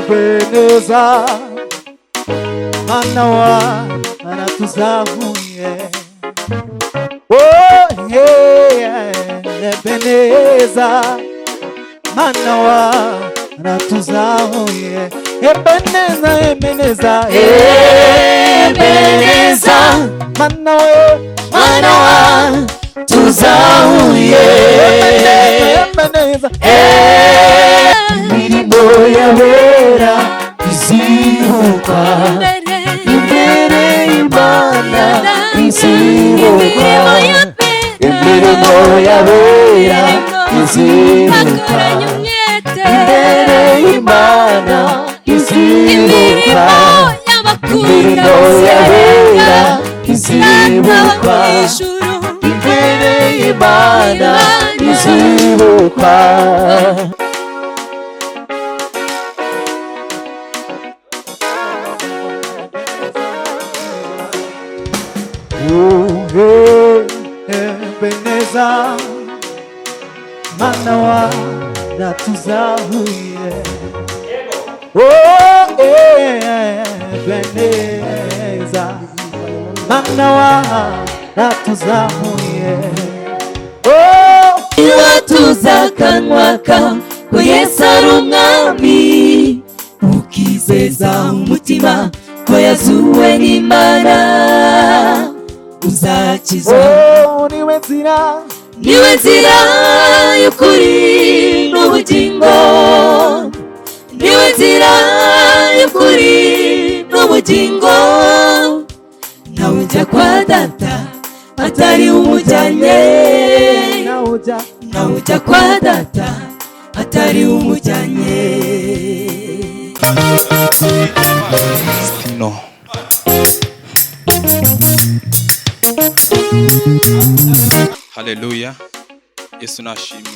Ebeneza, Mana waratuzamuye. Oh yeah, Ebeneza, Mana waratuzamuye. Ebeneza, Ebeneza, Ebeneza, Mana we, Mana watuzahuye. Ebeneza, Imirimo y'abera izibukwa imbere y'Imana, izibukwa imirimo y'abera, izibukwa imbere y'Imana, izibukwa imirimo y'abera, izibukwa imbere y'Imana, izibukwa. Oh hey, Ebeneza, Mana waratuzahuye. Oh Ebeneza, Mana waratuzahuye. Oh. Watuza akanwa kawe ko Yesu ari Umwami, ukizeza umutima ko yazuwe n'Imana, uzakizwa. Oh, niwe nzira, Niwe nzira y'ukuri n'ubugingo, niwe nzira y'ukuri n'ubugingo. Nawe ujya kwa Data atari umujyanye. Nawe ujya, Nawe ujya kwa Data atari umujyanye. No. Haleluya. Yesu nashimwe.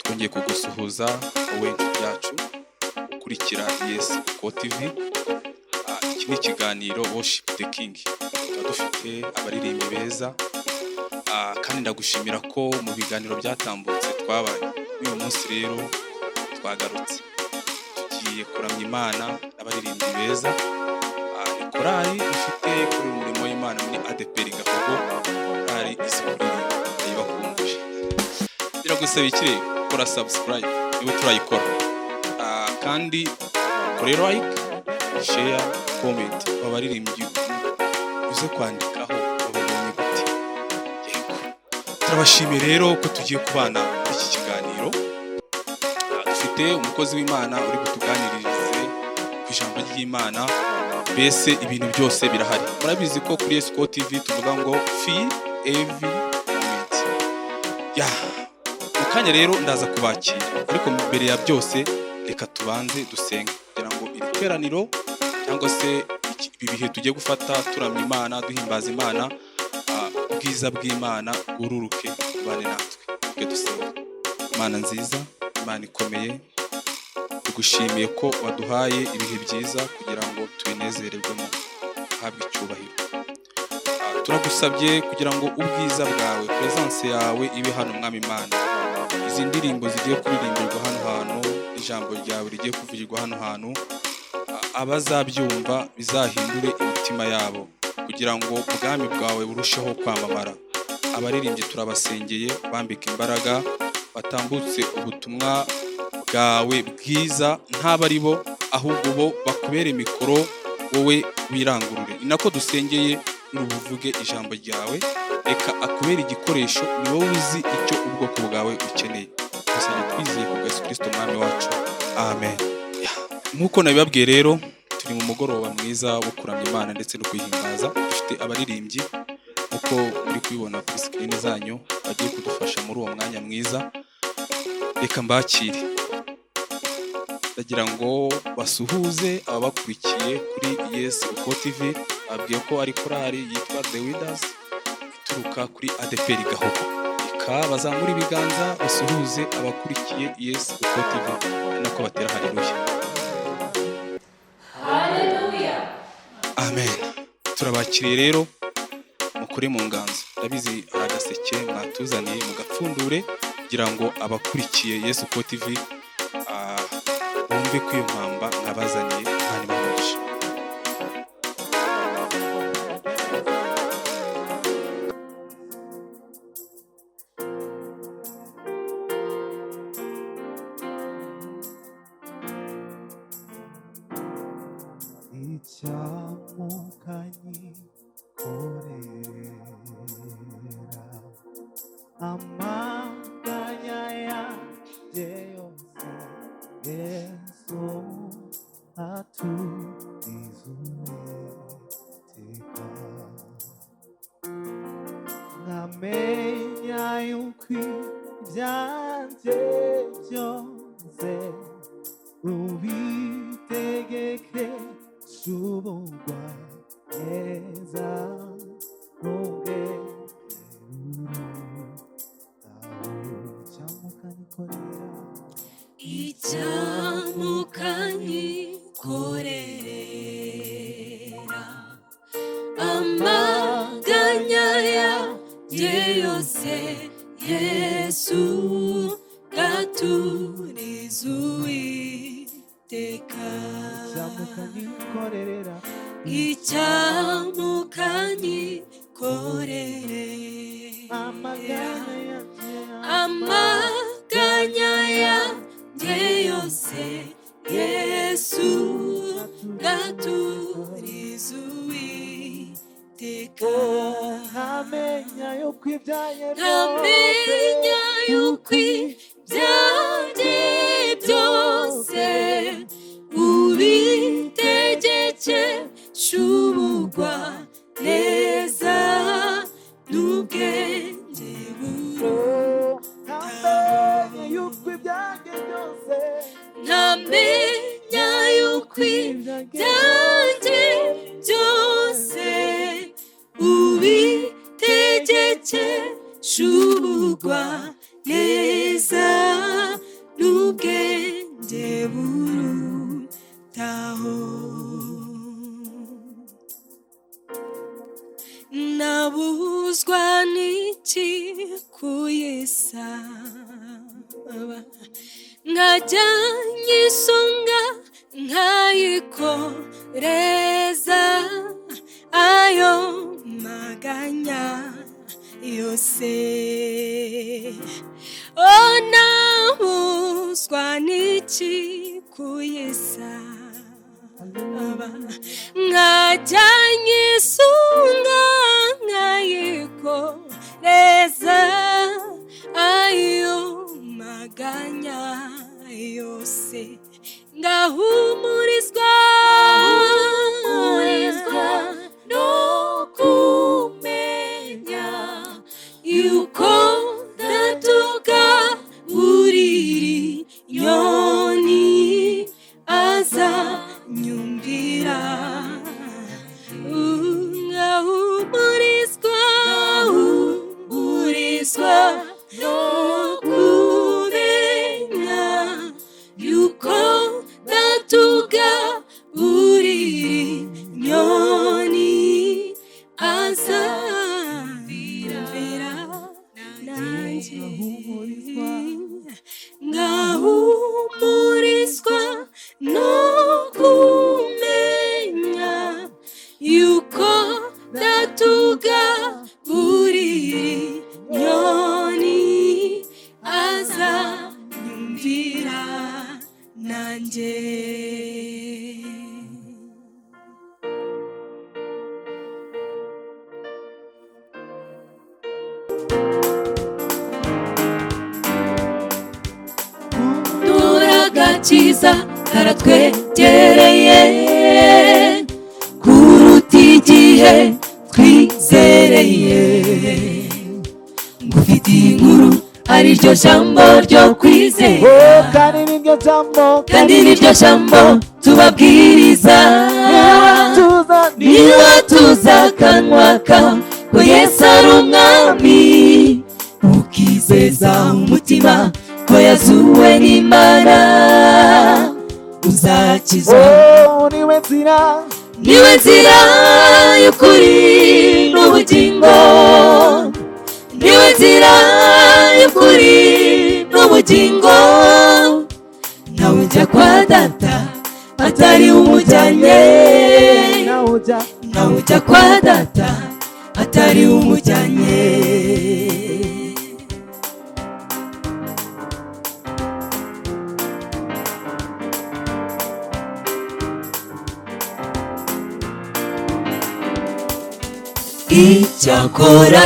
Twongeye kugusuhuza wowe inshuti yacu ukurikira Yes Ko TV. Iki ni ikiganiro Worship the King. Tuba dufite abaririmbyi beza. Kandi ndagushimira ko mu biganiro byatambutse twabaye. Uyu munsi rero twagarutse. Tugiye kuramya Imana n'abaririmbyi beza. Ni korali ifite kuri umurimo w'Imana muri ADEPR Gahogo, korali izi kuririmba, ndayibakumbuje. Biragusaba iki rero? Kora subscribe niba turayikora, kandi ukore like, share, comment. Abaririmbyi uze kwandikaho wababonye gute. Yego, turabashimiye rero ko tugiye kubana muri iki kiganiro. Dufite umukozi w'Imana uri butuganirize ku ijambo ry'Imana. Mbese ibintu byose birahari. Murabizi ko kuri Esco TV tuvuga ngo feel every moment. Ya, mu kanya rero ndaza kubakira, ariko mbere ya byose reka tubanze dusenge kugira ngo iri teraniro cyangwa se ibi bihe tugiye gufata turamya Imana, duhimbaza Imana, ubwiza bw'Imana bwururuke bubane natwe. Twe dusenge. Imana nziza, Imana ikomeye, tugushimiye ko waduhaye ibihe byiza kugira ngo tubinezererwemo, uhabwe icyubahiro. Turagusabye kugira ngo ubwiza bwawe, presence yawe ibe hano, Mwami Imana. Izi ndirimbo zigiye kuririmbirwa hano hantu, ijambo ryawe rigiye kuvugirwa hano hantu, abazabyumva bizahindure imitima yabo kugira ngo ubwami bwawe burusheho kwamamara. Abaririmbyi turabasengeye, bambika imbaraga, batambutse ubutumwa bwawe bwiza, ntaba ari bo ahubwo bo bakubere mikoro, wowe wirangurure. Ni nako dusengeye n'ubuvuge ijambo ryawe, reka akubere igikoresho, ni wowe uzi icyo ubwoko bwawe bukeneye. Dusabye twizeye ku bwa Yesu Kristo Umwami wacu, amen. Nk'uko nabibabwiye rero, turi mu mugoroba mwiza wo kuramya Imana ndetse no kuyihimbaza. Dufite abaririmbyi nk'uko muri kubibona kuri sikirini zanyu, bagiye kudufasha muri uwo mwanya mwiza. Reka mbakire, ndagira ngo basuhuze ababakurikiye kuri Yes Uko TV. Babwiye ko ari korali yitwa The Winners ituruka kuri ADEPR Gahogo. Reka bazamure ibiganza basuhuze abakurikiye Yes Uko TV, ari nako batera haleluya. Amen. Turabakiriye rero, mukore mu nganzo. Ndabizi hari agaseke mwatuzaniye, mugapfundure kugira ngo abakurikiye Yes Uko TV bumve ko iyo mpamba mwabayizaniye. nabazaniye. Imana ibahe umugisha. Icyamukanyikorera amaganya yanjye yose, Yesu aturiza Uwiteka, nkamenya yuko ibyanjye byose ubitegeke shubugwa neza icyamukanyikorera. Icyamukanyikorera amaganya yanjye yose, Yesu gaturiza Uwiteka. Icyamukanyikorera. Icyamukanyikorera amaganya yanjye, amaganya yanjye yose, Yesu gaturiza Uwiteka. Nkamenya yuko ibyanjye Nkamenya yuko ibyanjye byose ubitegekesha ubugwa neza n'ubwenge buru. Nkamenya yuko ibyanjye byose, Nkamenya yuko ibyanjye byose ubitegekesha ubugwa neza n'ubwenge burutaho. Nabuzwa n'iki kuyisaba, nkajya nyisunga nkayikoreza ayo maganya yose? O, nabuzwa n'iki kuyisaba, nkajya nyisunga nkayikoreza ayo maganya yose, ngahumurizwa no kumenya yuko ndatuka uriri nyoni azanyumvira, ngahumurizwa hurizwa no kumenya yuko ndatuka uriri nyoni azanyumvira nanjye, ngahumurizwa no kumenya yuko ndatuka uriri nyoni azanyumvira nanjye. Turagakiza karatwegereye kuruta igihe twizereye. Ngufitiye inkuru ariryo jambo ryo kwizera, Oh, kandi niryo jambo, kandi niryo jambo tubabwiriza. Niba Niba tuza akanwa kawe ko Yesu ari umwami, ukizeza umutima ko yazuwe n'Imana, uzakizwa. Oh, niwe nzira, Niwe nzira y'ukuri n'ubugingo, niwe nzira y'ukuri n'ubugingo, ntawe ujya kwa Data atari umujyanye, nawe ujya kwa data atari umujyanye. Icyakora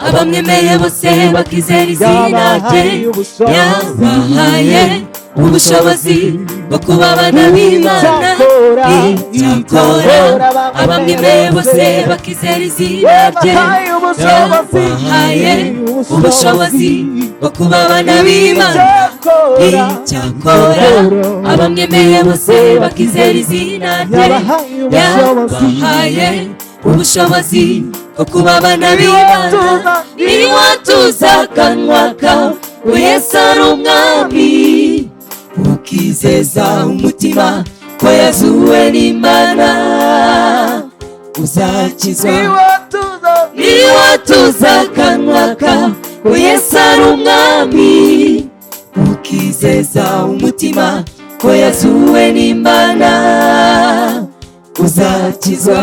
abamwemeye bose bakizera izina rye, yabahaye ubushobozi bwo kuba abana b'Imana. Icyakora abamwemeye bose bakizera izina rye, yabahaye ubushobozi bwo kuba abana b'Imana. Icyakora abamwemeye bose bakizera izina rye, yabahaye ubushobozi bwo kuba abana b'Imana. Niwatuza akanwa kawe ko Yesu ari umwami, ukizeza umutima ko yazuwe n'Imana, uzakizwa. Niwatuza akanwa kawe ko Yesu ari umwami, ukizeza umutima ko yazuwe n'Imana, uzakizwa.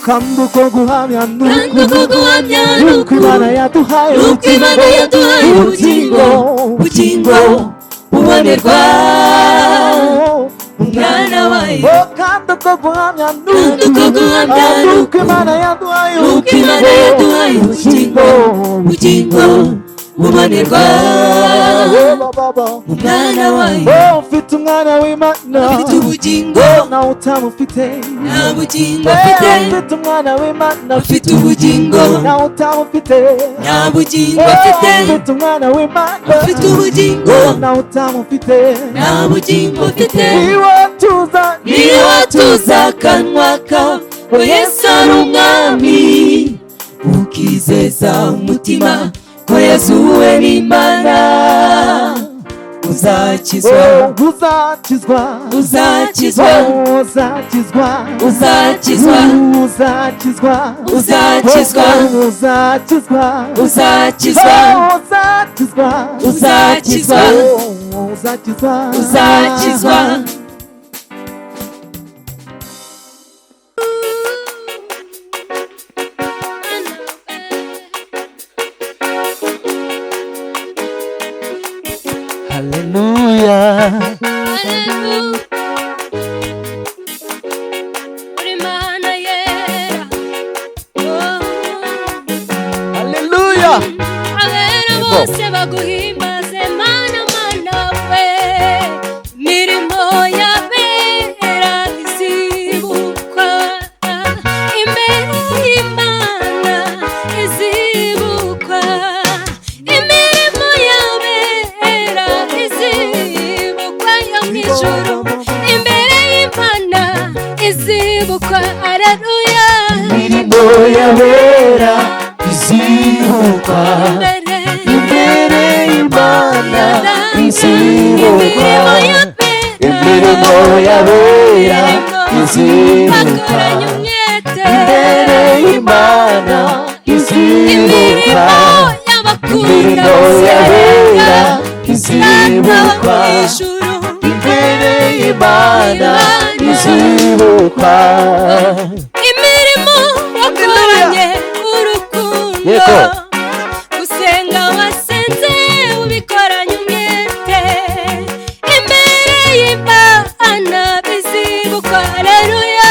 Kandi uko guhamya nuko Imana yaduhaye ubugingo, ubugingo bubonerwa umwana wayo. Kandi uko guhamya nuko Imana yaduhaye ubugingo, ubugingo bubonerwa umwana wayo. Ufite umwana w'Imana, afite ubugingo, nawe utamufite nta bugingo afite. Ufite umwana w'Imana, afite ubugingo, nawe utamufite nta bugingo afite. Ufite umwana w'Imana, afite ubugingo, nawe utamufite nta bugingo afite. Niwatuza akanwa kawe ko Yesu ari umwami, ukizeza umutima ko yazuwe n'Imana, uzakizwa. Uzakizwa, uzakizwa, uzakizwa, uzakizwa, uzakizwa, uzakizwa, uzakizwa, uzakizwa, uzakizwa, uzakizwa, uzakizwa, uzakizwa. Hallelujah. Hallelujah. Abera bose baguhimbaze Mana, Mana we, mirimo y'abera izibukwa imbere y'Imana, izibukwa imirimo y'abera, izibukwa yo mu ijuru imbere y'Imana, izibukwa. Haleluya. Imirimo y'abera izibukwa imbere y'Imana, izibukwa imirimo y'abera, izibukwa imbere y'Imana, izibukwa imirimo y'abera, izibukwa imbere y'Imana, izibukwa. Imirimo wakoranye urukundo, gusenga wasenze ubikoranye umwete, imbere y'Imana bizibukwa. Haleluya.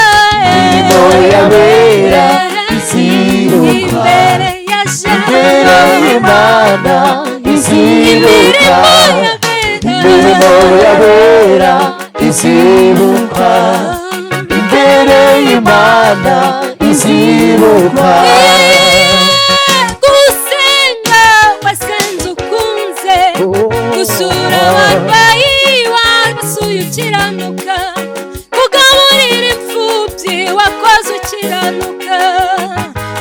Imirimo y'abera izibukwa imbere ya imbere y'Imana, izibukwa imirimo y'abera, izibukwa imbere y'Imana, izibukwa. Gusenga wasenze ukunze, gusura abarwayi wasuye ukiranuka, kugaburira imfubyi wakoze ukiranuka,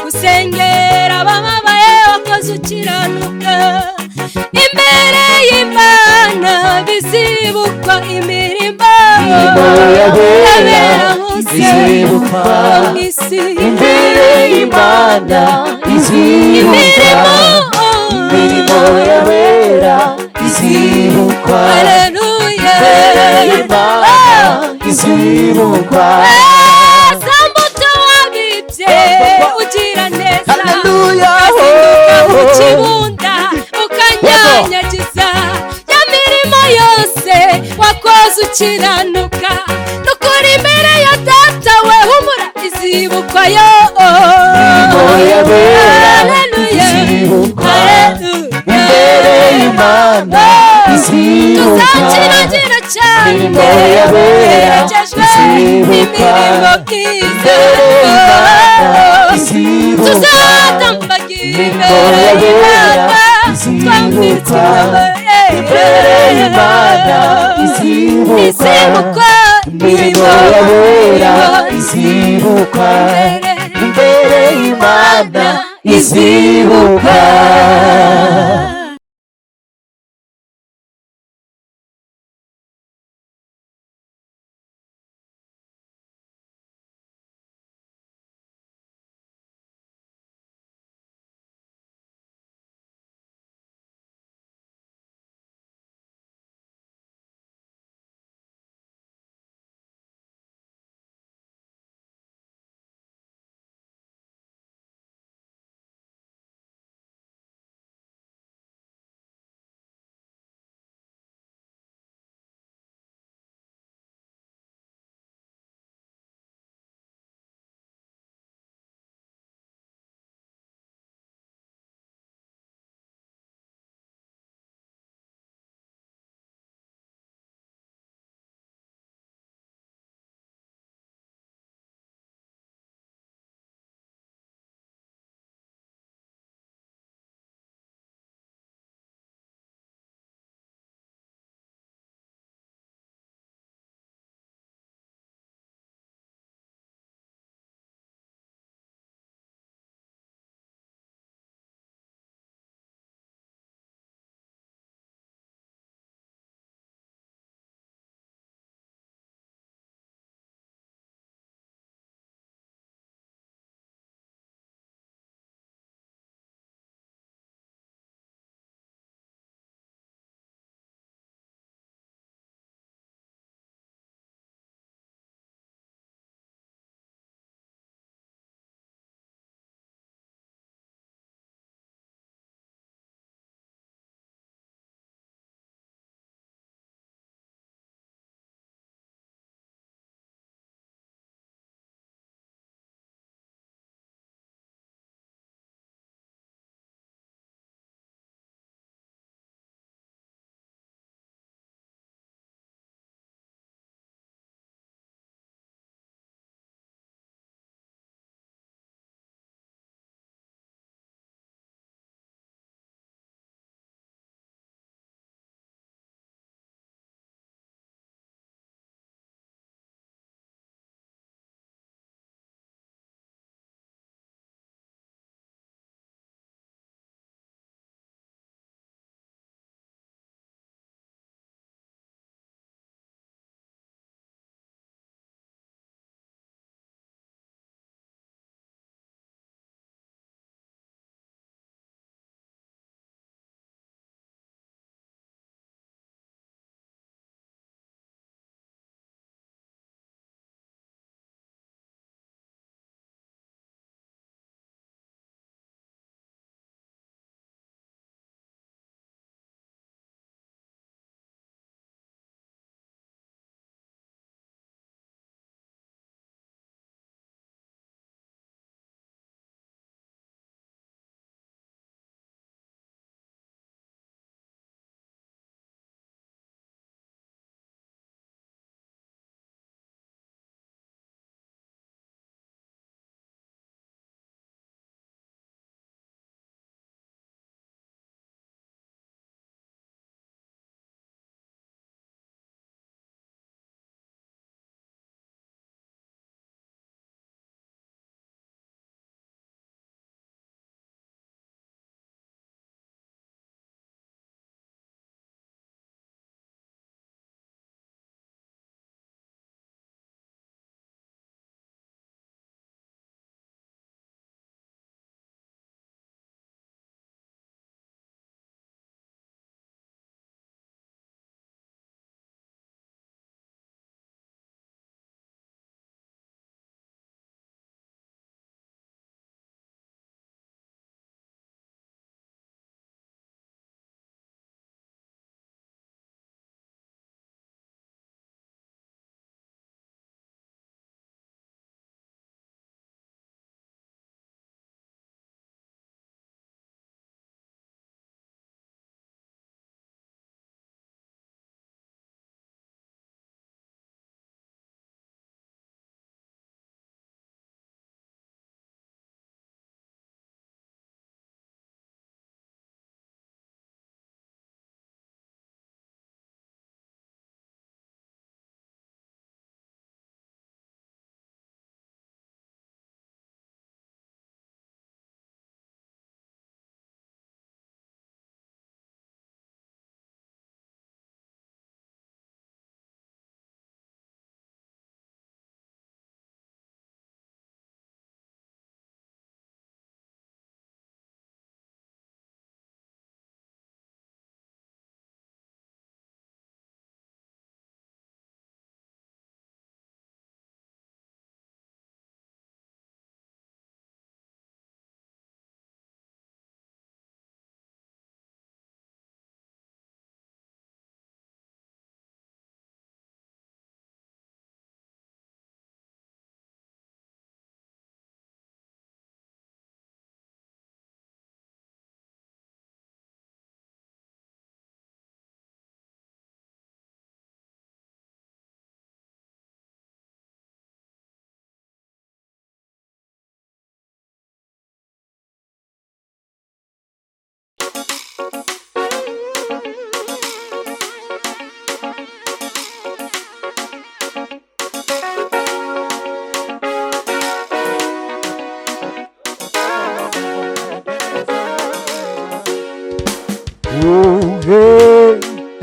gusengera abababaye wakoze ukiranuka, imbere y'Imana bizibukwa imirimo y'abera hose. Izibukwa. Mu isi. Imbere y'Imana izibukwa. Imirimo. Imirimo y'abera izibukwa. Haleluya. Imbere y'Imana izibukwa. Za mbuto wabibye ugira neza, Haleluya. ukazinduka mu kibunda ukanyanyagiza ya mirimo yose wakoze ukiranuka, nukuri imbere ya data we, humura, izibukwa yo. Imirimo y'abera Haleluya. izibukwa. Haleluya. Imbere y'Imana izibukwa. Tuzakiragira cyane Imirimo y'abera duherekejwe izibukwa. n'imirimo myiza. Imbere y'Imana izibukwa. Tuzatambagira Imirimo imbere y'abera y'Imana twambitswe izibukwa. Imbere y'Imana izibukwa. Izibukwa. Imirimo y'abera izibukwa. Imbere y'Imana izibukwa.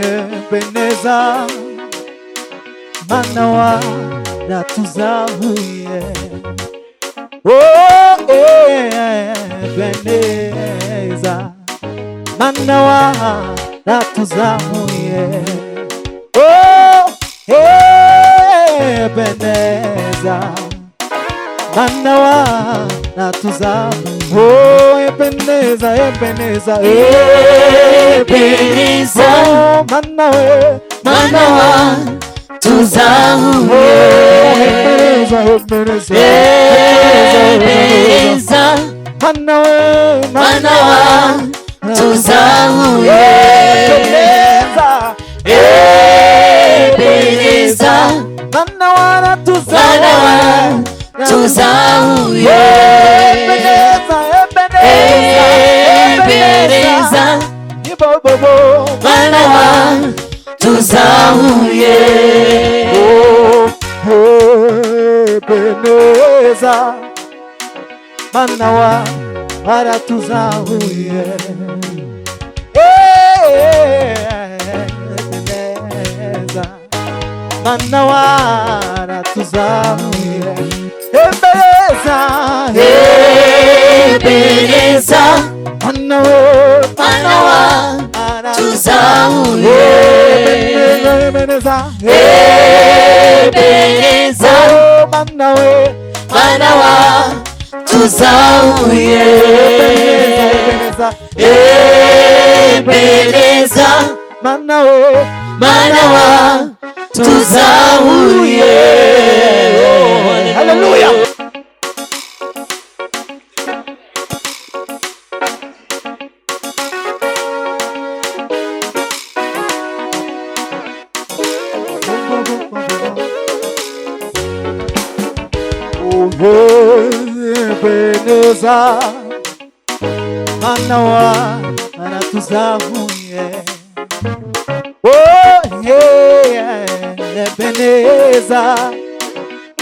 Ebeneza, Mana waratuzahuye. Oh, Ebeneza, Mana waratuzahuye. Oh, Ebeneza, Mana waratuzahuye. Oh, Ebeneza, Ebeneza, Ebeneza, oh, Mana we, Mana watuzahuye. Ebeneza, Ebeneza, Ebeneza, Mana we, Mana watuzahuye. Ebeneza, Ebeneza, Mana waratuzahuye. Mana watuzahuye. Ebeneza, Ebeneza, Ebeneza, Ibobobo, Mana watuzahuye. Oh, Ebeneza, Mana waratuzahuye. Ebeneza, Mana waratuzahuye. Ebeneza, Ebeneza, Mana we, Mana watuzahuye. Ebeneza, Ebeneza, Ebeneza, oh, Mana we, Mana watuzahuye. Ebeneza, Ebeneza, Mana we, Mana watuzahuye. Hallelujah. Ebeneza, Mana waratuzahuye. Oh, Ebeneza,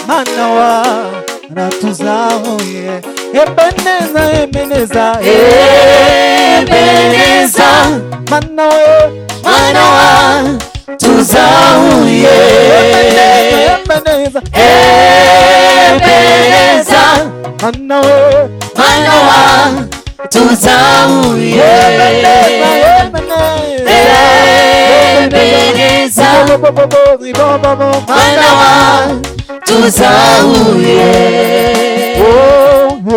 Mana waratuzahuye. Ebeneza, Ebeneza, Ebeneza, Mana we, Mana watuzahuye. Ebeneza, Ebeneza, Mana we, Mana watuzahuye. Ebeneza, Ebeneza, Mana Mana watuzahuye. Oh, oh,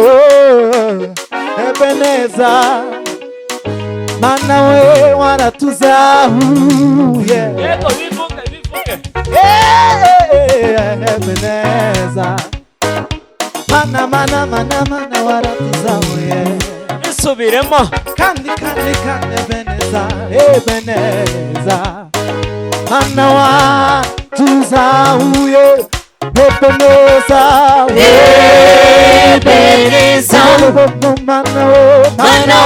Ebeneza, Mana we waratuzahuye. Yego bivuge bivuge. Ebeneza, Mana, mana, mana, mana waratuzahuye. Bisubiremo. Kandi, kandi, kandi Ebeneza, Ebeneza, Mana waratuzahuye. Ebeneza, Ebeneza, Mana we, Mana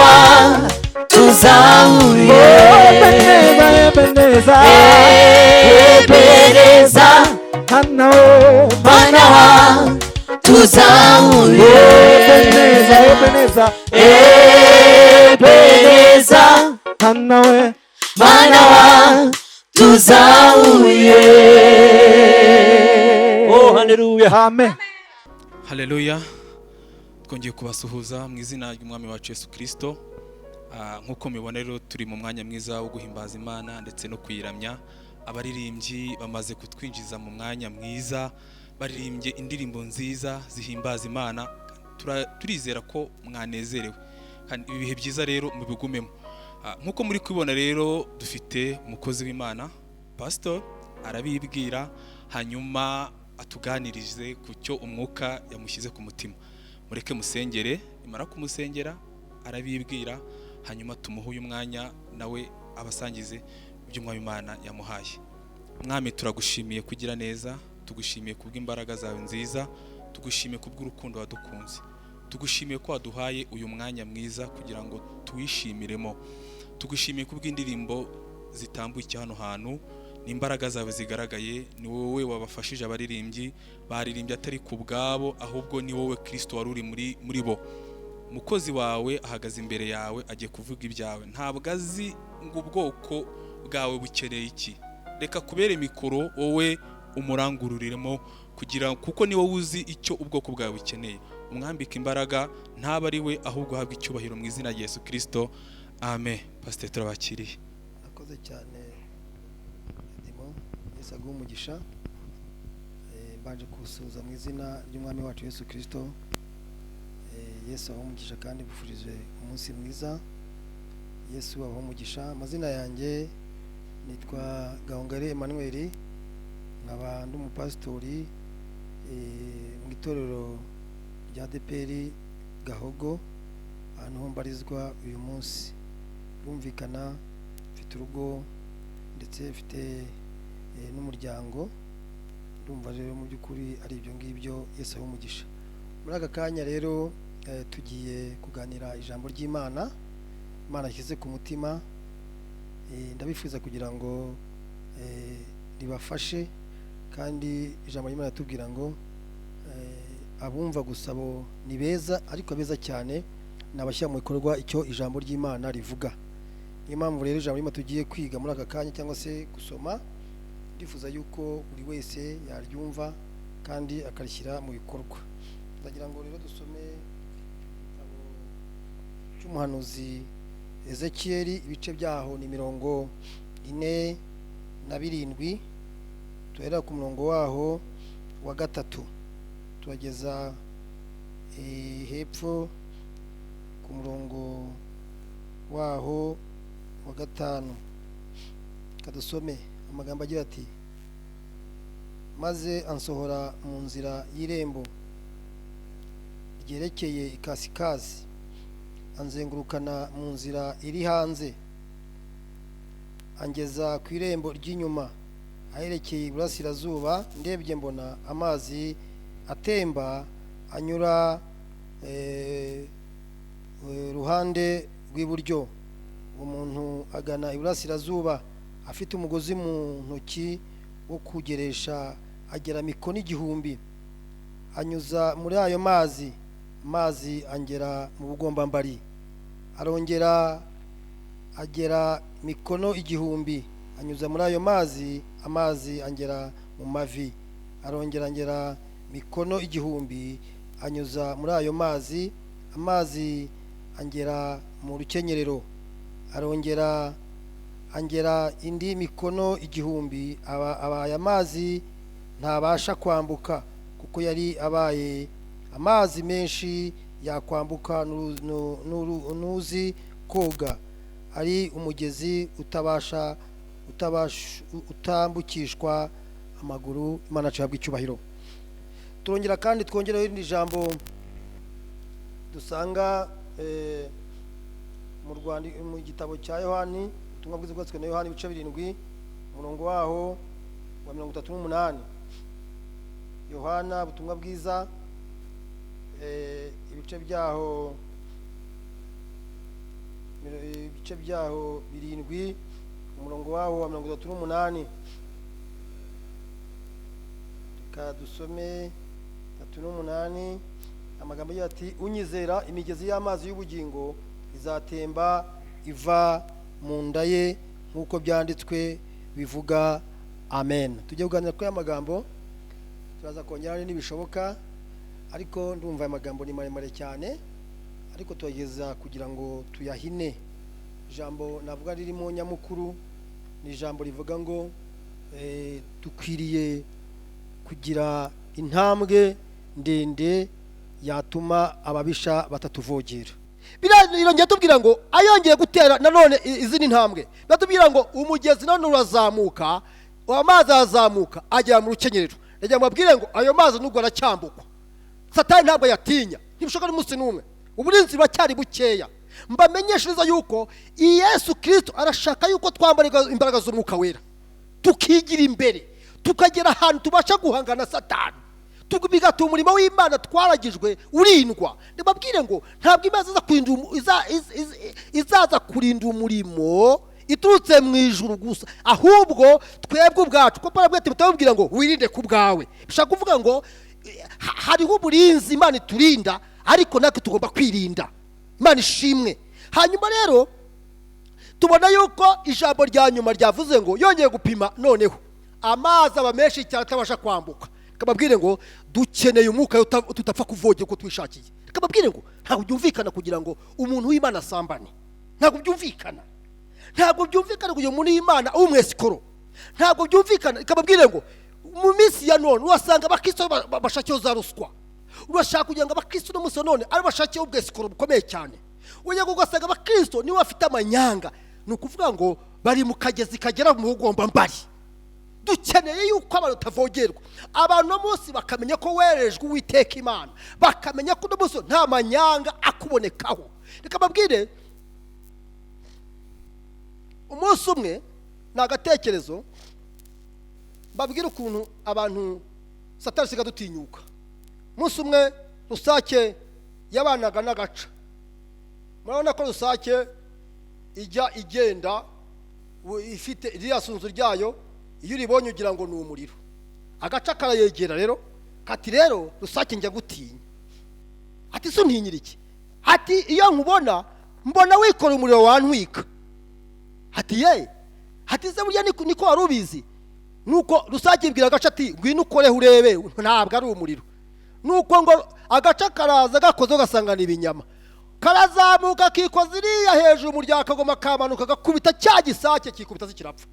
watuzahuye. Ebeneza, Ebeneza, Ebeneza, Mana we, Mana watuzahuye. Ebeneza, Ebeneza, Ebeneza, Mana we, Mana watuzahuye. Oh, haleluya. Amen. Haleluya. Twongeye kubasuhuza mu izina ry'Umwami wacu Yesu Kristo. Nk'uko mubibona rero turi mu mwanya mwiza wo guhimbaza Imana ndetse no kuyiramya. Abaririmbyi bamaze kutwinjiza mu mwanya mwiza, baririmbye indirimbo nziza zihimbaza Imana. Turizera ko mwanezerewe, kandi ibi bihe byiza rero mubigumemo. Nk'uko muri kubibona rero dufite umukozi w'Imana Pastor, arabibwira hanyuma atuganirize ku cyo umwuka yamushyize ku mutima. Mureke musengere, nimara kumusengera arabibwira, hanyuma tumuhe uyu mwanya nawe abasangize ibyo Umwami Imana yamuhaye. Mwami, turagushimiye kugira neza, tugushimiye kubw'imbaraga zawe nziza, tugushimiye kubw'urukundo wadukunze, tugushimiye ko waduhaye uyu mwanya mwiza kugira ngo tuwishimiremo. Tugushimiye kubw'indirimbo zitambukiye hano hantu, ni imbaraga zawe zigaragaye, ni wowe wabafashije. Abaririmbyi baririmbye atari ku bwabo, ahubwo ni wowe Kirisito wari uri muri bo. Umukozi wawe ahagaze imbere yawe, agiye kuvuga ibyawe, ntabwo azi ngo ubwoko bwawe bukeneye iki. Reka kubera mikoro wowe umurangururiremo, kugira kuko ni wowe uzi icyo ubwoko bwawe bukeneye. Umwambike imbaraga, ntaba ari we, ahubwo uhabwe icyubahiro mu izina rya Yesu Kirisito, amen. Pasiteri, turabakiriye. Akoze cyane Edimo, Yesu aguhe umugisha. Mbanje kusuhuza mu izina ry'Umwami wacu Yesu Kirisito. Yesu abahe umugisha kandi mbifurije umunsi mwiza. Yesu abahe umugisha. Amazina yanjye nitwa Gahongayire Emmanuel, nkaba ndi umupasitori mu itorero rya ADEPR Gahogo, ahantu ho mbarizwa uyu munsi. Birumvikana mfite urugo ndetse mfite n'umuryango. Ndumva rero mu by'ukuri ari ibyo ngibyo. Yesu abahe umugisha. Muri aka kanya rero tugiye kuganira ijambo ry'Imana, Imana yashyize ku mutima. Ndabifuza kugira ngo ribafashe, kandi ijambo ry'Imana ritubwira ngo abumva gusa bo ni beza, ariko abeza cyane ni abashyira mu bikorwa icyo ijambo ry'Imana rivuga. Niyo mpamvu rero ijambo ry'Imana tugiye kwiga muri aka kanya cyangwa se gusoma, ndifuza yuko buri wese yaryumva kandi akarishyira mu bikorwa. Ndagira ngo rero dusome igitabo cy'umuhanuzi Ezekiyeli, ibice byaho ni 47, tuhera ku murongo waho wa 3 turageza hepfo ku murongo waho wa 5. Kadusome amagambo agira ati: "Maze ansohora mu nzira y'irembo ryerekeye ikasikazi, anzengurukana mu nzira iri hanze, angeza ku irembo ry'inyuma aherekeye iburasirazuba. Ndebye mbona amazi atemba anyura ruhande rw'iburyo. Umuntu agana iburasirazuba afite umugozi mu ntoki wo kugeresha, agera mikono 1000, anyuza muri ayo mazi, amazi angera mu bugombambari. Arongera agera mikono 1000, anyuza muri ayo mazi, amazi angera mu mavi. Arongera angera mikono 1000, anyuza muri ayo mazi, amazi angera mu rukenyerero. Arongera angera indi mikono 1000, aba abaye amazi ntabasha kwambuka, kuko yari abaye amazi menshi, yakwambuka n'uzi koga, ari umugezi utabasha utambukishwa amaguru. Imana yacu icyubahiro." Turongera kandi twongereho irindi jambo dusanga mu Rwanda, mu gitabo cya Yohani, ubutumwa bwiza bwanditswe na Yohani, ibice 7, umurongo waho wa 38. Yohana ubutumwa bwiza, ibice byaho 7, umurongo waho wa 38. Reka dusome 38. Amagambo agira ati: "Unyizera, imigezi y'amazi y'ubugingo izatemba iva mu nda ye, nk'uko byanditswe bivuga." Amen. Tujye kuganira kuri aya magambo, turaza kongera n'ibishoboka, ariko ndumva aya magambo ni maremare cyane, ariko turageza kugira ngo tuyahine. Ijambo navuga ririmo nyamukuru ni ijambo rivuga ngo dukwiriye kugira intambwe ndende yatuma ababisha batatuvogera. Birongera tubwira ngo ayongeye gutera nanone izindi ntambwe, batubwira ngo umugezi none urazamuka, amazi arazamuka agera mu rukenyerero. Ndagira ngo babwire ngo ayo mazi nubwo aracyambukwa, Satani ntabwo yatinya, ntibishoboka n'umunsi n'umwe. Uburinzi buracyari bukeya. Mbamenyeshereza yuko Yesu Kirisito arashaka yuko twambara imbaraga z'Umwuka Wera, tukigira imbere, tukagera ahantu tubasha guhangana na Satani. Bigatuma umurimo w'Imana twaragijwe urindwa. Ndababwire ngo ntabwo Imana izaza kurinda umurimo iturutse mu ijuru gusa, ahubwo twebwe ubwacu. Kuko Pawulo abwira Timoteyo ngo wirinde ku bwawe, bishaka kuvuga ngo hariho uburinzi Imana iturinda, ariko natwe tugomba kwirinda. Imana ishimwe. Hanyuma rero tubona yuko ijambo rya nyuma ryavuze ngo yongeye gupima, noneho amazi aba menshi cyane atabasha kwambuka. Kababwire ngo dukeneye umwuka tutapfa kuvogera uko twishakiye. Kababwire ngo ntabwo byumvikana kugira ngo umuntu w'Imana asambane, ntabwo byumvikana, ntabwo byumvikana kugira umuntu w'Imana umwesikoro, ntabwo byumvikana. Kababwire ngo mu minsi ya none urasanga abakristo bashakiyeho za ruswa, urashaka kugira ngo abakristo no munsi wa none ari bashakiyeho ubwesikoro bukomeye cyane. Ujya ugasanga abakristo nibo bafite amanyanga, ni ukuvuga ngo bari mu kagezi kagera mu bugomba mbari. Dukeneye yuko abantu batavogerwa, abantu no munsi bakamenya ko werejwe Uwiteka Imana, bakamenya ko no munsi nta manyanga akubonekaho. Reka mbabwire, umunsi umwe ni agatekerezo mbabwire ukuntu abantu Satani asiga dutinyuka. Umunsi umwe rusake yabanaga n'agaca. Murabona ko rusake ijya igenda ifite iriya sunzu ryayo, iyo uribonye ugira ngo ni umuriro. Agaca karayegera rero, kati rero rusake njya gutinya. Ati se untinyira iki? Ati iyo nkubona mbona wikora umuriro wantwika. Ati ye, ati se burya niko wari ubizi? Nuko rusake ibwira agaca ati ngwino ukoreho urebe, ntabwo ari umuriro. Nuko ngo agaca karaza gakoze ugasanga ni ibinyama, karazamuka kikoza iriya hejuru umuryango akagoma kamanuka gakubita cya gisake kikubita zikirapfa.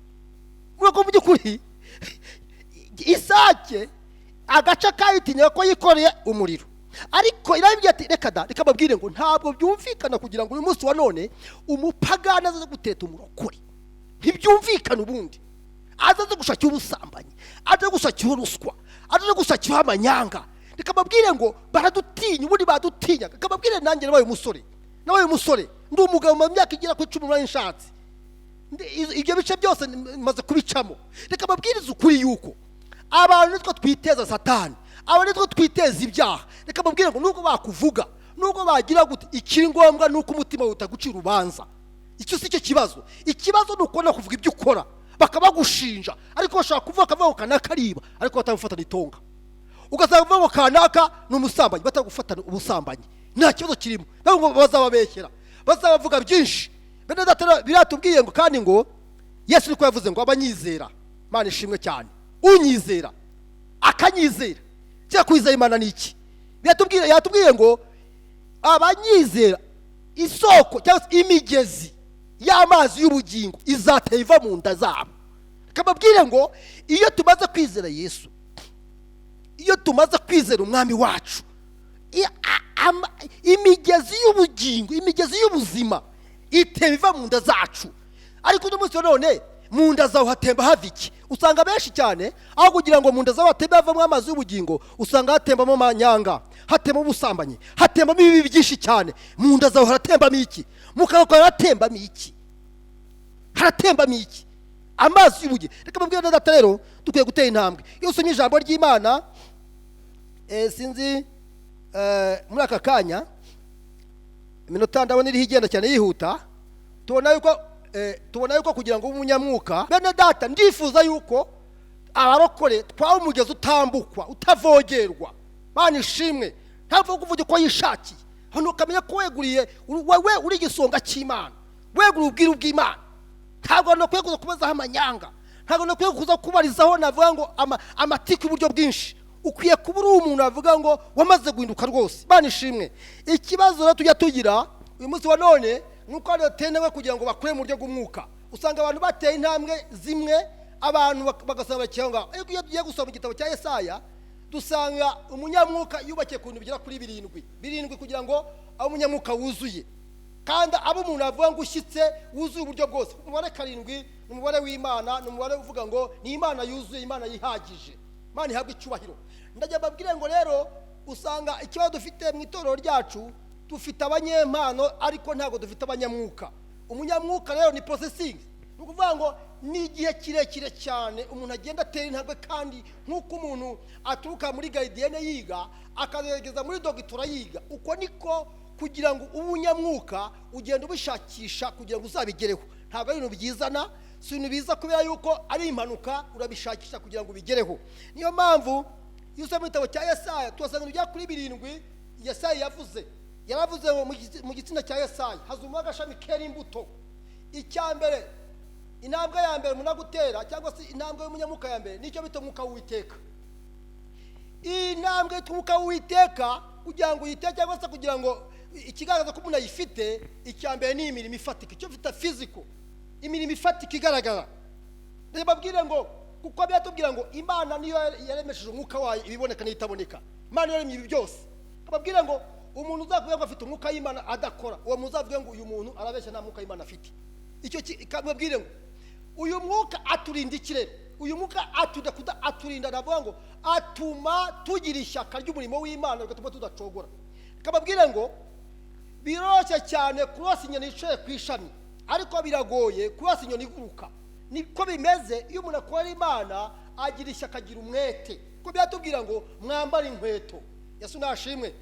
Nuko mu by'ukuri isake agaca kayitinya ko yikoreye umuriro, ariko irabibwira ati reka da. Reka babwire ngo ntabwo byumvikana kugira ngo uyu munsi wa none umupagani azaze guteta umurokore, ntibyumvikana. Ubundi azaze gushakira ubusambanyi, azaze gushakira ruswa, azaze gushakira amanyanga. Reka babwire ngo baradutinya, ubundi badutinya. Reka babwire nanjye nabaye umusore, ndi umugabo mu myaka igera kuri 18 nshatse, ibyo bice byose maze kubicamo. Reka babwirize ukuri yuko abantu nitwo twiteza Satani, abantu nitwo twiteza ibyaha. Reka babwire ngo nubwo bakuvuga, nubwo bagira gute, ikiri ngombwa nuko umutima wawe utagucira urubanza. Icyo si cyo kibazo. Ikibazo ni ukubona kuvuga ibyo ukora bakabagushinja, ariko bashobora kuvuga bakavuga ngo kanaka ariba, ariko batagufatana itonga. Ugasanga bavuga ngo kanaka ni umusambanyi, batagufatana ubusambanyi, nta kibazo kirimo. Ntabwo bazababeshyera, bazabavuga byinshi. Bene data biratubwiye ngo kandi ngo Yesu niko yavuze ngo abanyizera, Imana ishimwe cyane, unyizera akanyizera. Cya kwizera Imana ni iki? Yatubwiye ngo abanyizera isoko cyangwa se imigezi y'amazi y'ubugingo izatera iva mu nda zabo. Kababwire ngo iyo tumaze kwizera Yesu, iyo tumaze kwizera umwami wacu, imigezi y'ubugingo, imigezi y'ubuzima itema iva mu nda zacu. Ariko uno munsi wa none mu nda zawe hatemba hava iki? Usanga benshi cyane aho kugira ngo mu nda zawe hatembe havamo amazi y'ubugingo, usanga hatembamo amanyanga, hatembamo ubusambanyi, hatembamo ibibi byinshi cyane. Mu nda zawe haratembamo iki? Mu kanwa kawe haratembamo iki? Haratembamo iki? Amazi y'ubugingo. Reka mbabwire na data rero, dukwiye gutera intambwe. Iyo usomye ijambo ry'Imana, sinzi muri aka kanya iminota ndabona iriho igenda cyane yihuta, tubona yuko kugira ngo ube umunyamwuka, bene data ndifuza yuko abarokore twaba umugezi utambukwa, utavogerwa. Mana ishimwe, ntabwo kuvuga uko yishakiye, hano ukamenya ko weguriye wewe uri igisonga cy'Imana, weguriye ubwiru bw'Imana. Ntabwo nakwiye kuza kubazaho amanyanga, ntabwo nakwiye kuza kubarizaho navuga ngo amatiku y'uburyo bwinshi. Ukwiye kuba uri umuntu avuga ngo wamaze guhinduka rwose. Mana ishimwe. Ikibazo rero tujya tugira uyu munsi wa none nuko badatenewe kugira ngo bakure mu buryo bw'umwuka. Usanga abantu bateye intambwe zimwe, abantu bagasanga bakiri ngaho. Ariko iyo tugiye gusoma igitabo cya Yesaya, dusanga umunyamwuka yubakiye ku bintu bigera kuri 7 kugira ngo abe umunyamwuka wuzuye, kandi abe umuntu avuga ngo ushyitse wuzuye uburyo bwose. Umubare 7 ni umubare w'Imana, ni umubare uvuga ngo ni Imana yuzuye, Imana yihagije, Imana ihabwa icyubahiro. Ndajya mbabwire ngo rero usanga ikibazo dufite mu itorero ryacu, dufite abanyempano ariko ntabwo dufite abanyamwuka. Umunyamwuka rero ni processing, Ni ukuvuga ngo ni igihe kirekire cyane umuntu agenda atera intambwe, kandi nk'uko umuntu aturuka muri gardienne yiga akagerageza muri doctorat yiga, uko niko kugira ngo ube umunyamwuka ugenda ubishakisha kugira ngo uzabigereho. Ntabwo ari ibintu byizana, si ibintu biza kubera yuko ari impanuka, urabishakisha kugira ngo ubigereho. Niyo mpamvu iyo usoma igitabo cya Yesaya tuhasanga ibintu bigera kuri birindwi Yesaya yavuze. Yaravuze ngo mu gitsina cya Yesaya hazuma agashami kera imbuto. Icya mbere, intambwe ya mbere umuntu agutera, cyangwa se intambwe y'umunyamwuka ya mbere, nicyo bita umwuka w'Uwiteka. Iyi ntambwe yitwa umwuka w'Uwiteka, kugira ngo uyite cyangwa se kugira ngo ikigaragaza ko umuntu ayifite, icya mbere ni imirimo ifatika, icyo bita physical, imirimo ifatika igaragara. Babwire ngo kuko biratubwira ngo Imana niyo yaremesheje umwuka wayo ibiboneka n'ibitaboneka. Imana yaremye ibi byose. Babwire ngo umuntu uzavuga ngo afite umwuka w'Imana adakora, uwo muntu uzavuga ngo uyu muntu arabeshya, nta mwuka w'Imana afite. Icyo babwire ngo uyu mwuka aturinda ikirere, uyu mwuka aturinda kuda, aturinda, navuga ngo atuma tugira ishyaka ry'umurimo w'Imana, bigatuma tudacogora. Kababwire ngo biroroshye cyane kurasa inyoni yicaye ku ishami, ariko biragoye kurasa inyoni iguruka. Niko bimeze iyo umuntu akora Imana, agira ishyaka, agira umwete, kuko byatubwira ngo mwambare inkweto. Yesu nashimwe.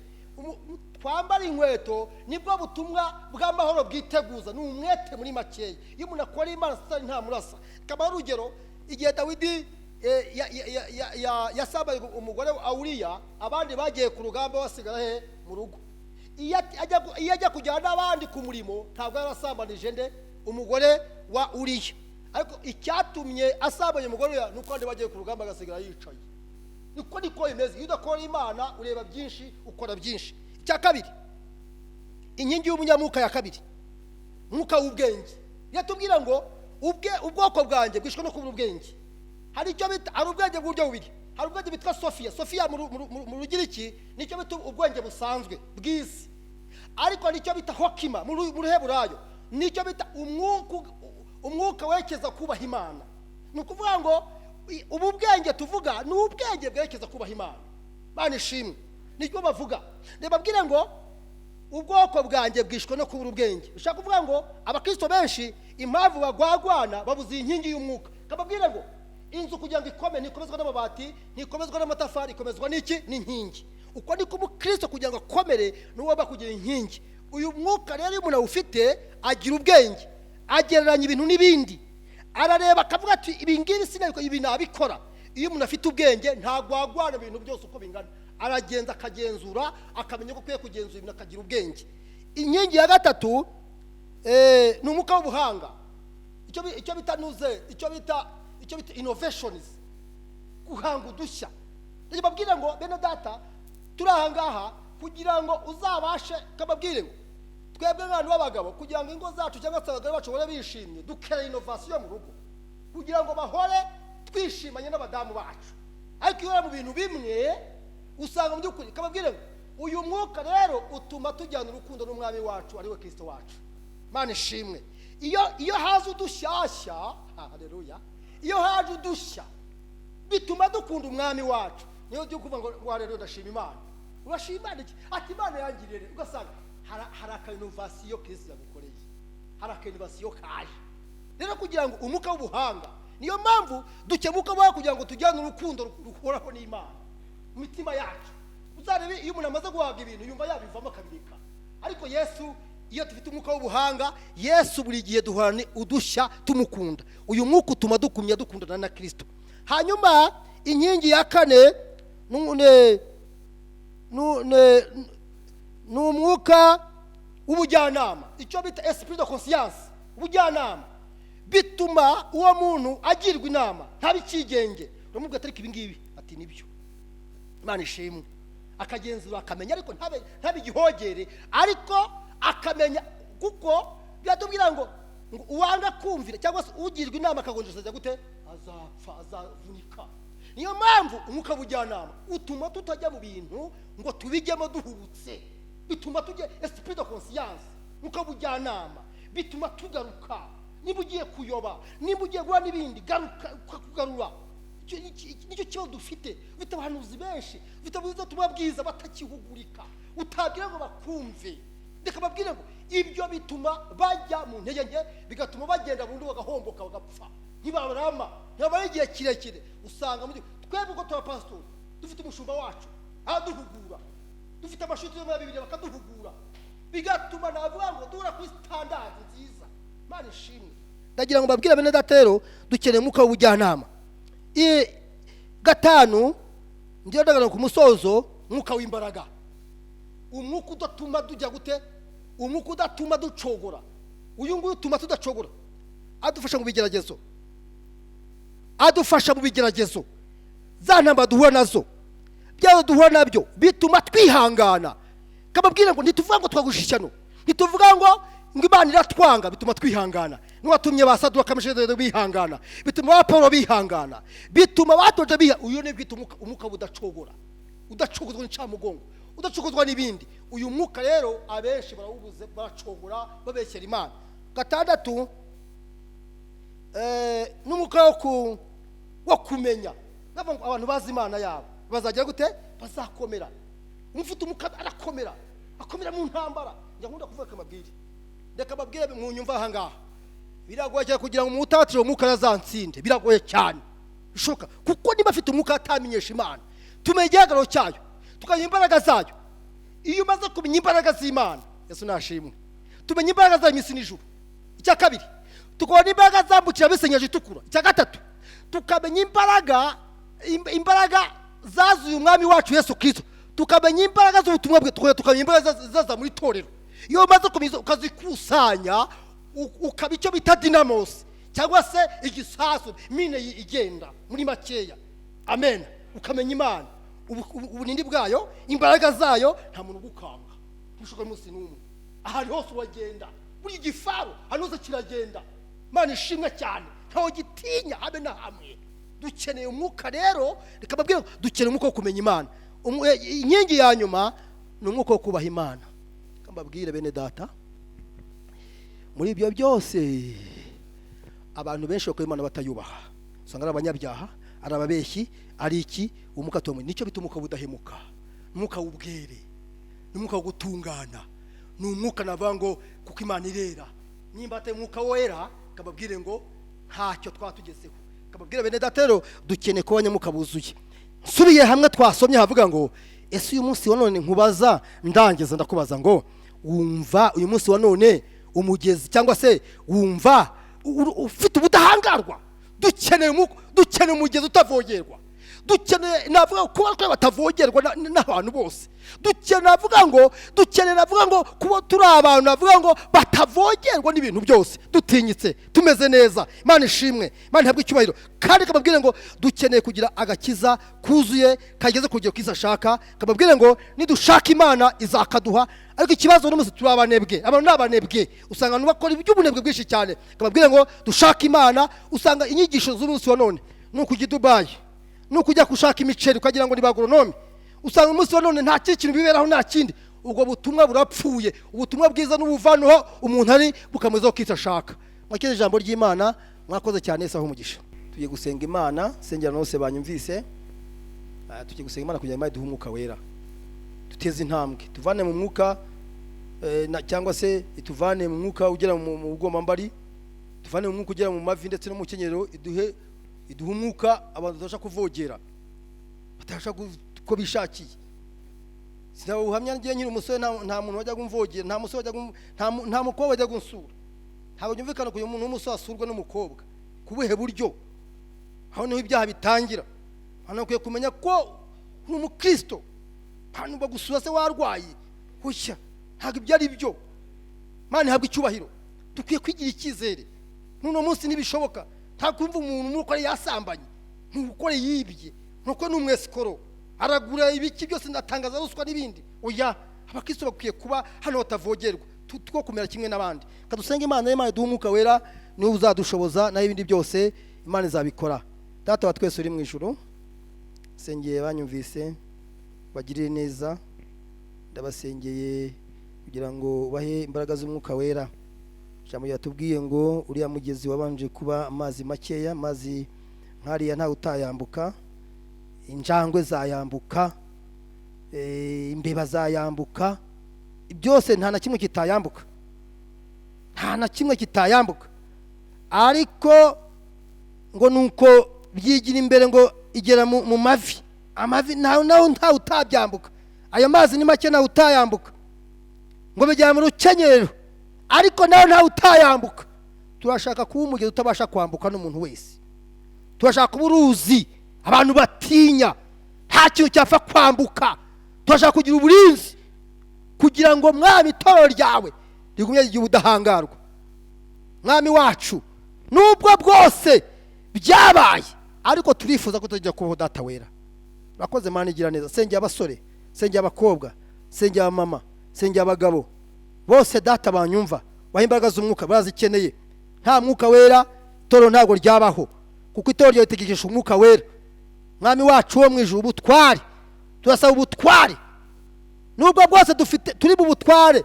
Twambare inkweto, nibwo butumwa bw'amahoro bwiteguza, ni umwete muri makeya. Iyo umuntu akora Imana, Satani ntamurasa. Kaba urugero, igihe Dawidi yasambaye umugore wa Uriya, abandi bagiye ku rugamba, basigara he? Mu rugo. Iyo ajya kujyana n'abandi ku murimo, ntabwo yarasambanije nde? Umugore wa Uriya. Ariko icyatumye asambanya umugore we ni uko abandi bagiye ku rugamba, agasigara yicaye. Niko bimeze iyo udakora Imana, ureba byinshi, ukora byinshi. Icya kabiri, inkingi y'umunyamwuka ya kabiri, mwuka w'ubwenge. Yatubwira ngo ubwoko bwanjye bwishwe no kubura ubwenge. Hari icyo bita, hari ubwenge bw'uburyo bubiri. Hari ubwenge bitwa sophia. Sophia mu Rugiriki nicyo bita ubwenge busanzwe bw'isi, ariko nicyo bita hokima mu Ruheburayo, nicyo bita umwuka werekeza kubaha Imana. Ni ukuvuga ngo ubu bwenge tuvuga ni ubwenge bwerekeza kubaha Imana. Imana ishimwe, nicyo bavuga. Reba ngo ubwoko bwanjye bwishwe no kubura ubwenge. Ushaka kuvuga ngo abakristo benshi impamvu bagwagwana, babuze iyi nkingi y'umwuka. Kababwire ngo inzu kugira ngo ikome, ntikomezwa n'amabati, ntikomezwa n'amatafari, ikomezwa n'iki? N'inkingi. Uko niko umukristo kugira ngo akomere ni uwo kugira inkingi. Uyu mwuka rero iyo umuntu awufite agira ubwenge, agereranya ibintu n'ibindi, arareba akavuga ati ibi ngibi sinabikora, ibi nabikora. Iyo umuntu afite ubwenge ntagwagwana ibintu byose uko bingana, aragenza akagenzura, akamenya ko akwiye kugenzura ibintu, akagira ubwenge. Inkingi ya gatatu ni umwuka w'ubuhanga, icyo bita nuze, icyo bita innovations, guhanga udushya. Babwire ngo bene data, turi aha ngaha kugira ngo uzabashe, kababwire ngo twebwe nk'abantu b'abagabo, kugira ngo ingo zacu cyangwa se abagore bacu bahore bishimye, dukora innovation mu rugo kugira ngo bahore twishimanye n'abadamu bacu. Ariko iyo uri mu bintu bimwe usanga mu by'ukuri, kababwire ngo uyu mwuka rero utuma tujyana urukundo n'umwami wacu, ariwe Kirisito wacu. Mana ishimwe. Iyo haje udushyashya, haleluya, iyo haje udushya bituma dukunda umwami wacu. Niyo byo kuvuga ngo haleluya, ndashima Imana. Urashima Imana iki? Ati Imana yangiriye rero. Ugasanga hari aka innovation Kirisito yagukoreye, hari aka innovation kaje. Rero kugira ngo umwuka w'ubuhanga, niyo mpamvu dukemuka ubuhanga kugira ngo tujyane urukundo ruhoraho n'Imana mu mitima yacu. Uzarebe iyo umuntu amaze guhabwa ibintu yumva yabivamo akabireka. Ariko Yesu, iyo dufite umwuka w'ubuhanga, Yesu buri gihe duhorana udushya tumukunda. Uyu mwuka utuma dukumya dukundana na Kirisito. Hanyuma inkingi ya kane ni umwuka w'ubujyanama, icyo bita esprit de conscience. Ubujyanama bituma uwo muntu agirwa inama, ntabe icyigenge. Uramubwira ati ariko ibi ngibi, ati nibyo, Imana ishimwe. Akagenzura, akamenya, ariko ntabe igihogere, ariko akamenya, kuko biratubwira ngo uwanga kumvira cyangwa se ugirwa inama akagonjesha gute, azapfa, azavunika. Niyo mpamvu umwuka w'ubujyanama utuma tutajya mu bintu ngo tubijyemo duhubutse, bituma tujya esprit de conscience. Umwuka w'ubujyanama bituma tugaruka. Niba ugiye kuyoba, niba ugiye guhura n'ibindi, garuka, ukakugarura. Nicyo kibazo dufite. Ufite abahanuzi benshi, ufite ubutumwa bwiza, batakihugurika, utabwira ngo bakumve. Reka babwire ngo Ibyo bituma bajya mu ntege nke, bigatuma bagenda burundu, bagahomboka, bagapfa, ntibarama, ntibamara igihe kirekire. Usanga muri twebwe uko tuba pasitori, dufite umushumba wacu araduhugura, dufite amashuri yo muri Bibiliya bakaduhugura, bigatuma navuga ngo duhura kuri standard nziza. Imana ishimwe. Ndagira ngo mbabwire bene data rero, dukeneye umwuka w'ubujyanama. Gatanu, ngiye ndagana ku musozo, umwuka w'imbaraga, umwuka udatuma tujya gute, umwuka udatuma ducogora. Uyu nguyu utuma tudacogora, adufasha mu bigeragezo, adufasha mu bigeragezo, za ntambara duhura nazo, byazo duhura nabyo bituma twihangana. Kababwira ngo ntituvuga ngo twagusha ishyano, ntituvuga ngo Imana iratwanga, bituma twihangana. N'uwatumye ba Saduraka, Meshaki bihangana, bituma ba Paul bihangana, bituma batoje biha. Uyu ni bwita umwuka udacogora, udacogozwa n'incamugongo, udacogozwa n'ibindi. Uyu mwuka rero abenshi barawubuze, baracogora, babeshyera Imana. Gatandatu, n'umwuka wo kumenya. Ndavuga ngo abantu bazi Imana yabo bazagira gute? Bazakomera. Umufite umwuka arakomera, akomera mu ntambara. Njya nkunda kuvuga amabwire, reka mbabwire mwunyumva aha ngaha. Biragoye cyane kugira ngo umutatire umwuka azansinde, biragoye cyane bishoboka, kuko niba afite umwuka atamenyesha Imana, tumenya igihagararo cyayo, tukamenya imbaraga zayo. Iyo umaze kumenya imbaraga z'Imana, Yesu nashimwe, tumenya imbaraga zayo iminsi n'ijuru. Icya kabiri, tukabona imbaraga zambukira abisenyeje itukura. Icya gatatu, tukamenya imbaraga zazuye umwami wacu Yesu Kristo, tukamenya imbaraga z'ubutumwa bwe, tukamenya imbaraga zaza muri itorero. Iyo umaze kumenya ukazikusanya, ukaba icyo bita dinamos cyangwa se igisasu, mine igenda muri makeya. Amen. Ukamenya Imana, ubunini bwayo, imbaraga zayo, nta muntu ugukanga, ntushoboye umunsi n'umwe. Ahantu hose uragenda, buri gifaru ahantu hose kiragenda. Imana ishimwe cyane, ntawe gitinya habe na hamwe. Dukeneye umwuka rero, reka mbabwire ngo dukeneye umwuka wo kumenya Imana. Inkingi ya nyuma ni umwuka wo kubaha Imana. Reka mbabwire bene data, muri ibyo byose abantu benshi bakora Imana batayubaha, usanga ari abanyabyaha, ari ababeshyi, ari iki. Umwuka tuwo nicyo bita umwuka w'ubudahemuka, umwuka w'ubwere, ni umwuka wo gutungana, ni umwuka navuga ngo kuko Imana irera. Nimba atari umwuka wera, kababwire ngo ntacyo twatugezeho. Kababwire bene data rero, dukeneye kuba abanyamuka buzuye. Nsubiye hamwe twasomye havuga ngo ese uyu munsi wa none nkubaza, ndangiza ndakubaza ngo wumva uyu munsi wa none umugezi cyangwa se wumva ufite ubudahangarwa? Dukeneye umwuka, dukeneye umugezi utavogerwa, dukeneye navuga kuba twe batavogerwa n'abantu bose. Dukeneye navuga ngo, dukeneye navuga ngo kuba turi abantu navuga ngo batavogerwa n'ibintu byose, dutinyitse, tumeze neza. Imana ishimwe, Imana ihabwe icyubahiro. Kandi kababwire ngo dukeneye kugira agakiza kuzuye kageze ku rugero Kristo ashaka. Kababwire ngo nidushaka Imana izakaduha, ariko ikibazo n'umunsi turi abanebwe, abantu ni abanebwe, usanga abantu bakora iby'ubunebwe bwinshi cyane. Kababwire ngo dushake Imana. Usanga inyigisho z'umunsi wa none ni ukujya i Dubai, ni ukujya gushaka imiceri ukagira ngo ni ba agoronome. Usanga umunsi wa none nta kindi kintu biberaho, nta kindi. Ubwo butumwa burapfuye. Ubutumwa bwiza n'ubuvanaho umuntu ari bukamuzaho Kristo ashaka. Mwakire ijambo ry'Imana, mwakoze cyane. Yesu ahe umugisha. Tugiye gusenga Imana, sengera bose banyumvise. Tugiye gusenga Imana kugira ngo Imana iduhe umwuka wera, duteze intambwe, tuvane mu mwuka cyangwa se ituvane mu mwuka ugera mu bugombambari, tuvane mu mwuka ugera mu mavi ndetse no mu kenyero, iduhe umwuka abantu batabasha kuvogera, batabasha ko bishakiye. Sinawuhamya ngiye nkiri umusore, nta muntu wajyaga umvogera, nta musore wajyaga nta mukobwa wajyaga unsura. Ntabwo byumvikana ko uyu muntu w'umusore asurwa n'umukobwa ku buhe buryo? Aho niho ibyaha bitangira. Hano ukwiye kumenya ko uri umukristo, hano bagusura se warwaye hushya, ntabwo ibyo ari byo. Imana ihabwa icyubahiro. Dukwiye kwigira icyizere. N'uno munsi ntibishoboka, nta kumva umuntu n'uko yasambanye, n'uko yibye, n'uko ni umwesikoro, aragura ibiki byose, ndatangaza ruswa n'ibindi. Oya, abakristo bakwiye kuba hano batavogerwa, two kumera kimwe n'abandi. Kadusenge Imana, Imana iduhe umwuka wera, niwe uzadushoboza, naho ibindi byose Imana izabikora. Data wa twese uri mu ijuru, sengeye banyumvise bagirire neza, ndabasengeye kugira ngo bahe imbaraga z'umwuka wera. Ijambo ryatubwiye ngo uriya mugezi wabanje kuba amazi makeya, amazi nkariya ntawe utayambuka, injangwe zayambuka, imbeba zayambuka, byose nta na kimwe kitayambuka. Nta na kimwe kitayambuka. Ariko ngo nuko byigira imbere, ngo igera mu mavi. Amavi nawe nawe ntawe utabyambuka. Ayo mazi ni make, nawe utayambuka. Ngo bigera mu rukenyerero, ariko nawe ntawe utayambuka. Turashaka kuba umugezi utabasha kwambuka n'umuntu wese. Turashaka kuba uruzi abantu batinya, nta kintu cyapfa kwambuka. Turashaka kugira uburinzi kugira ngo, Mwami, itorero ryawe rigumye rigira ubudahangarwa. Mwami wacu, nubwo bwose byabaye, ariko turifuza ko tujya kubaho. Data wera, urakoze Mana igira neza. Sengera abasore, sengera abakobwa, sengera abamama, sengera abagabo bose, Data, banyumva. Baha imbaraga z'umwuka, barazikeneye. Nta Mwuka Wera, itorero ntabwo ryabaho, kuko itorero ryawe ritegekesha Umwuka Wera. Mwami wacu wo mu ijuru, ubutware, turasaba ubutware. Nubwo bwose dufite, turi mu butware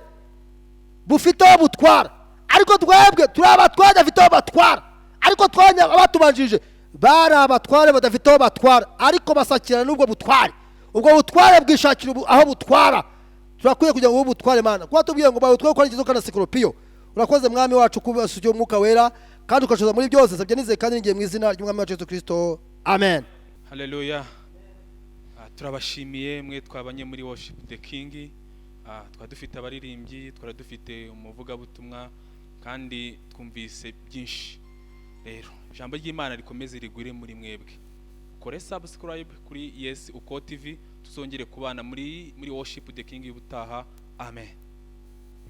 bufite aho butwara, ariko twebwe turi abatware badafite aho batwara. Ariko twabonye abatubanjirije bari abatware badafite aho batwara, ariko basakirana n'ubwo butware. Ubwo butware bwishakira aho butwara. Turakwiye kugira ngo ube ubutware, Mana, kuba tubwiye ngo bawe utware gukora inzoka na sikoropiyo. Urakoze, Mwami wacu, kuba wasukiye Umwuka Wera kandi ugashoza muri byose. Sabye nizeye kandi ningiye mu izina ry'Umwami wacu Yesu Kirisito, amen. Haleluya. Turabashimiye mwe twabanye muri Worship the King. Twari dufite abaririmbyi, twari dufite umuvugabutumwa, kandi twumvise byinshi. Rero ijambo ry'Imana rikomeze rigwire muri mwebwe. Ukore subscribe kuri Yes Uko TV, tuzongere kubana muri Worship the King y'ubutaha. Amen.